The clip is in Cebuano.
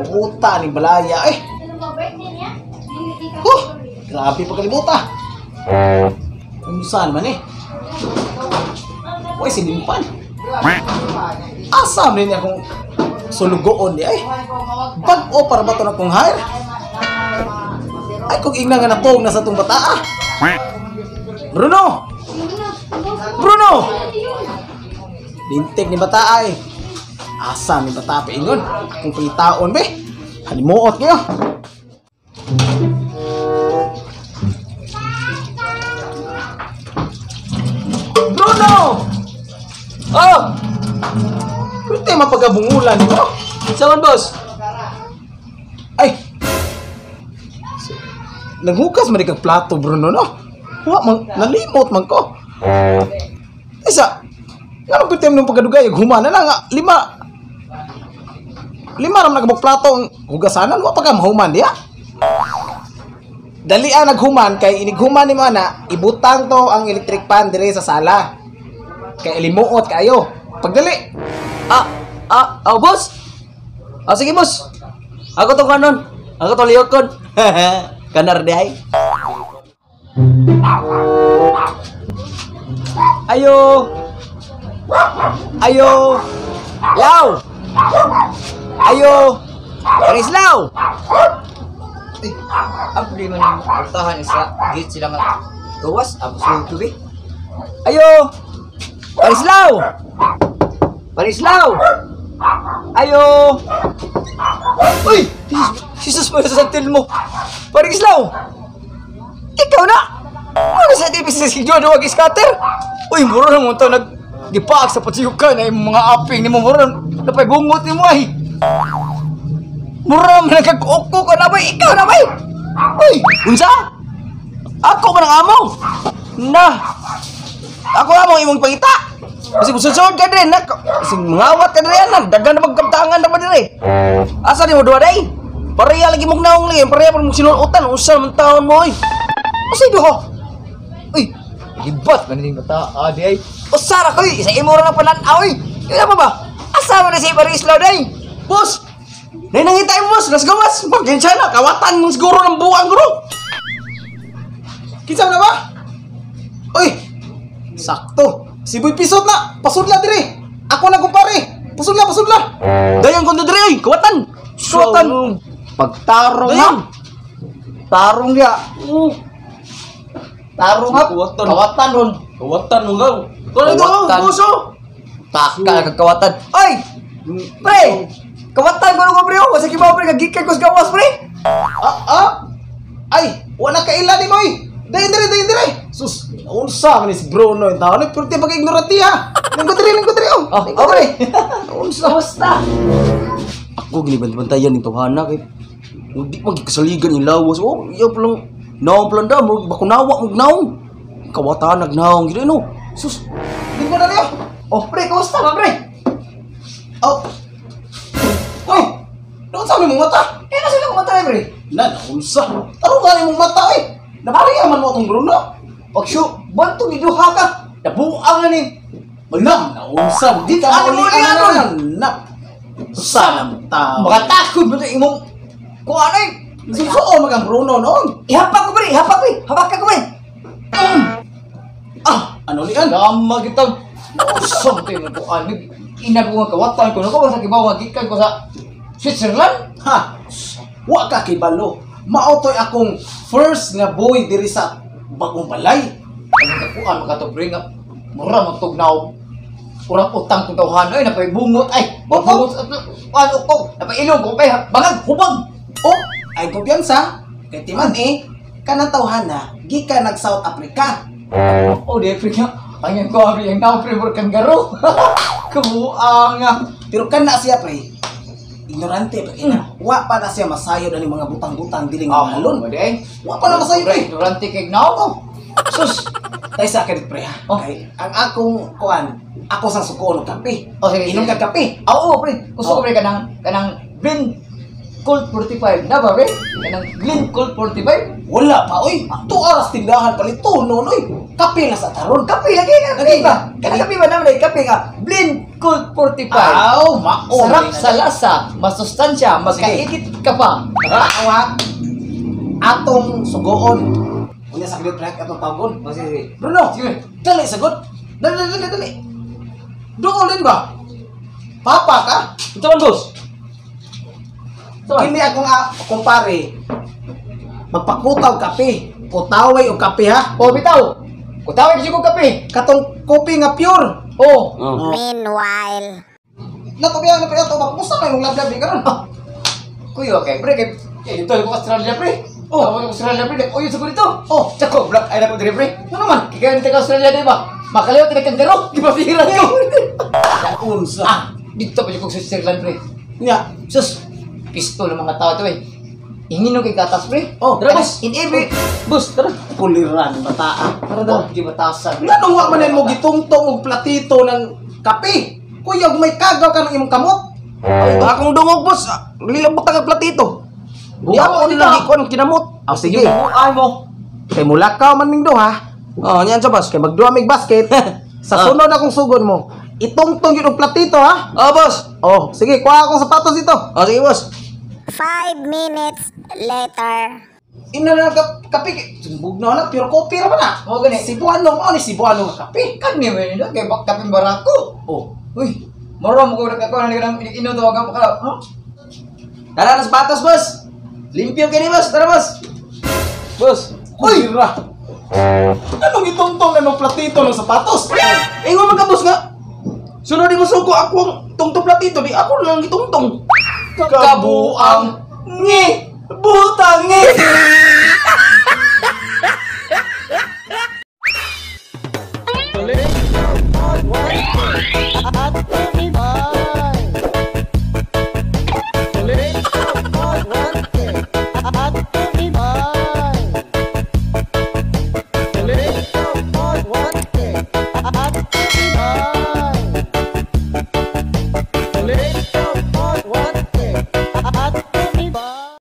Limuta ni balaya eh. Huh, grabe pagkalimuta. Unsa man eh? Uy, sinimpan. Asa man niya akong sulugoon ni ay. Bag-o para ba ito na kong hire? Ay, kung ingna nga natong na sa itong bataa. Bruno! Bruno! Lintik ni bata ay. Asa ni bata paingon? Akong pangitaon be. Halimuot kayo. Bruno! Oh! Pwede mapagabungulan nimo. Saan, boss? Ay! Naghukas man kag plato, Bruno, no? Wa man, nalimot man ko. Isa, nga nung pwede nung pagkadugay, human na lang, nga, lima. Lima ram nagabok plato ang hugasanan, wa pa ka mahuman diya. Dali ang naghuman, kay inighuman ni mo ana, ibutang to ang electric pan dire sa sala. Kay limuot kayo. Pagdali. Ah, boss? Ah, sige, boss. Ako to kanon. Ako to liyokon. Kanar di ay. Ayo. Ayo. Law. Ayo. Parislaw. Eh, abli man yung isa gate sila nga gawas abos yung tubig. Ayo. Parislaw. Parislaw. Ayo. Uy! Jesus mo sa santil mo. Parislaw. Ikaw na. Ano sa TV si Jojo wag scatter? Uy, muro na mo to nag gipaak sa patsiyukan ay mga aping nimo muro napay bungot nimo ay. Muro man nagkakuko ka na bay, ikaw na bay. Uy, unsa? Ako man ang amo. Na. Ako amo imong pangita. Kasi kung susod ka dire, nak, kasi mangawat ka dire, anak, dagan na magkabtangan na ba dire? Asa ni mo duha day? Pareha lagi mong naong lagi, pareha pa mong sinuotan, unsa man taon mo oy. Asa duha? Uy, Libat man ning bata di ay. Usara ko, sa imo ra na panan-aw oy. Yun pa ba? Asa man na si Parislaw day? Boss! Nay nangita mo boss, las gawas. Magensya na, kawatan mong siguro ng buwang guro. Kinsa na ba? Uy! Sakto. Si Boy Pisot na. Pasudla dire. Ako na kumpare. Pasudla, pasudla. Dayon kon dire oy, kawatan. Kawatan. Pagtarong ha. Dayon. Tarong ya. Tarong ha. Kawatan. Kawatan ron. Kawatan mo gaw. Tuloy ko, Kawatan. boss oh. Taka ka kawatan. Oy! Pre! Kawatan ko ko pre oh. Wasa kibaw pre kagikan ko sa gawas pre. Ah, ah. Ay, wala ka ila ni mo eh. Dayon dire, dayon dire. Sus, unsa man ni si Bruno yung tao. Pero di pag-ignorante ha. Lingkod dire oh. Oh, Lingkod okay. dire. Unsa? Kumusta? Ako ginibantayan ning tawhana kay hindi magkasaligan yung lawas. Oh, iya palang naong palang da, mo bakunawa mo naong. Kawatan nagnaong gid no. Sus, Lingkod na niyo. Oh, pre, kumusta ba pre? Oh. Uy, unsa man imong mata? Eh, nasa ko mata pre. Na, unsa? Tarong ka imong mata eh. Napariya man mo atong Bruno. Pagsyo, bantong iduha ka. Nabuang na ni. Wala, naunsa. Di ka Ano mo mauli niya ang nun? na. Sana tao. Makatakot mo ito imong kuan ay. Susuo mag ang Bruno noon. Ihapak ko pre, ihapak ko pre. Hapak ka ko pre. Ah, ano lian? Lama kita. Unsa man tayo kuan. Ina ko nga kawatan ko no sa kibaw nga gikan ko sa Switzerland. Ha? Wa ka kibalo. Mao toy akong first nga boy diri sa bagong balay. Ang kakuan makato pre nga mura man tug naw. Urang utang tong tawhan ay napay bungot ay. Bungot kuan ukog napay ilong ko pay bangag hubag. Oh, ay kumpiyansa. Kay timan eh, kanang tawhana gikan nag South Africa. Oh, di pre nga. Ang ko pre ang naw pre mur kangaroo. Kabuang nga. Pero kana siya pre, ignorante pa kina. Wa pa na siya masayod ani mga butang-butang dili nga mahalon. Di ay. Wa pa na masayod pre. Ignorante kay naw. Sus. Tay sa akin pre ha. Oh. Kay ang akong kuan, ako sang sukoon og kape. Oh, sige, Inom sige. kag kape. Ah, oo, pre. Gusto ko Oh. pre kanang kanang Green Colt 45 na ba pre? Kanang Green Colt 45? Wala pa oy. 2 oras tindahan palito noon oy. Kape na sa taron. Kape lagi nga, kape Lagi. ba? Kanang kape ba naman ay kape nga Blin Gold 45. Aw, mao. Sarap sa lasa, masustansya, magkaigit ka pa. Mao ha. Atong sugoon. Unya sa pre, atong tawgon. Oh, sige, sige. Bruno, Sige. dali sagot. Dali, dali, dali, dali. Dool din ba? Papa ka? Unsa man, boss? Unsa man? Kini akong kumpare. Magpakutaw kape. Kutaway og kape ha. O bitaw. Kutawag siya kong kape. Katong kopi nga pure. Oh. Oh. Meanwhile. Natubiyan na pa ito ba? Kumusta na yung lablabi karon? Kuya, okay, pre, kay kay dito ko Australia, pre. Oh, ako Australia, pre. Oh, yun sa dito. Oh. Tsako, black ay na ko dire, pre. Ano naman? Kaya nito ka Australia, di ba? Makaliwat na kangkaro, gipasiran ko. Unsa? Ah, dito pa yung Switzerland, pre. Nya. Sus, pistol ng mga tao ito eh. Hingin nung kay gatas, pre. Oh, Tara, boss. In every... Boss, tara. Kuliran bataa. Tara daw. Di batasan. Nganong wa man mo gitungtong og platito ng kape? Kuya, may kagaw ka ng imong kamot. Ay, akong dungog, boss. Ah, lilabot ang platito. Di Buha ako mo nila nila. gikuan kinamot. Oh, sige. Ay mo. Kay mulakaw man ning duha. Oh, niyan sa boss. Kay magduha mig basket. Sa sunod akong sugon mo, itungtong yun og platito ha. Oh, boss. Oh, sige, kuha akong sapatos dito. Oh, sige, boss. 5 minutes later. Ina na ka kape, bugnaw na pure coffee ra ba na? Oh, gani. Cebuano mo ni Cebuano nga kape. Kan ni mo nila kay bak kaping barako. Oh, Uy, moro mo ko nagkakuha na ng ino to ang ka. Huh? Tara na sapatos, boss. Limpyo kini, boss. Tara, boss. Boss. Uy, ra. Anong itungtong na ng platito ng sapatos? Ingon man ka, boss nga. Sunod mo suko ako ang tungtong platito, di ako lang gitungtong. Kabuang ngi butang ngi.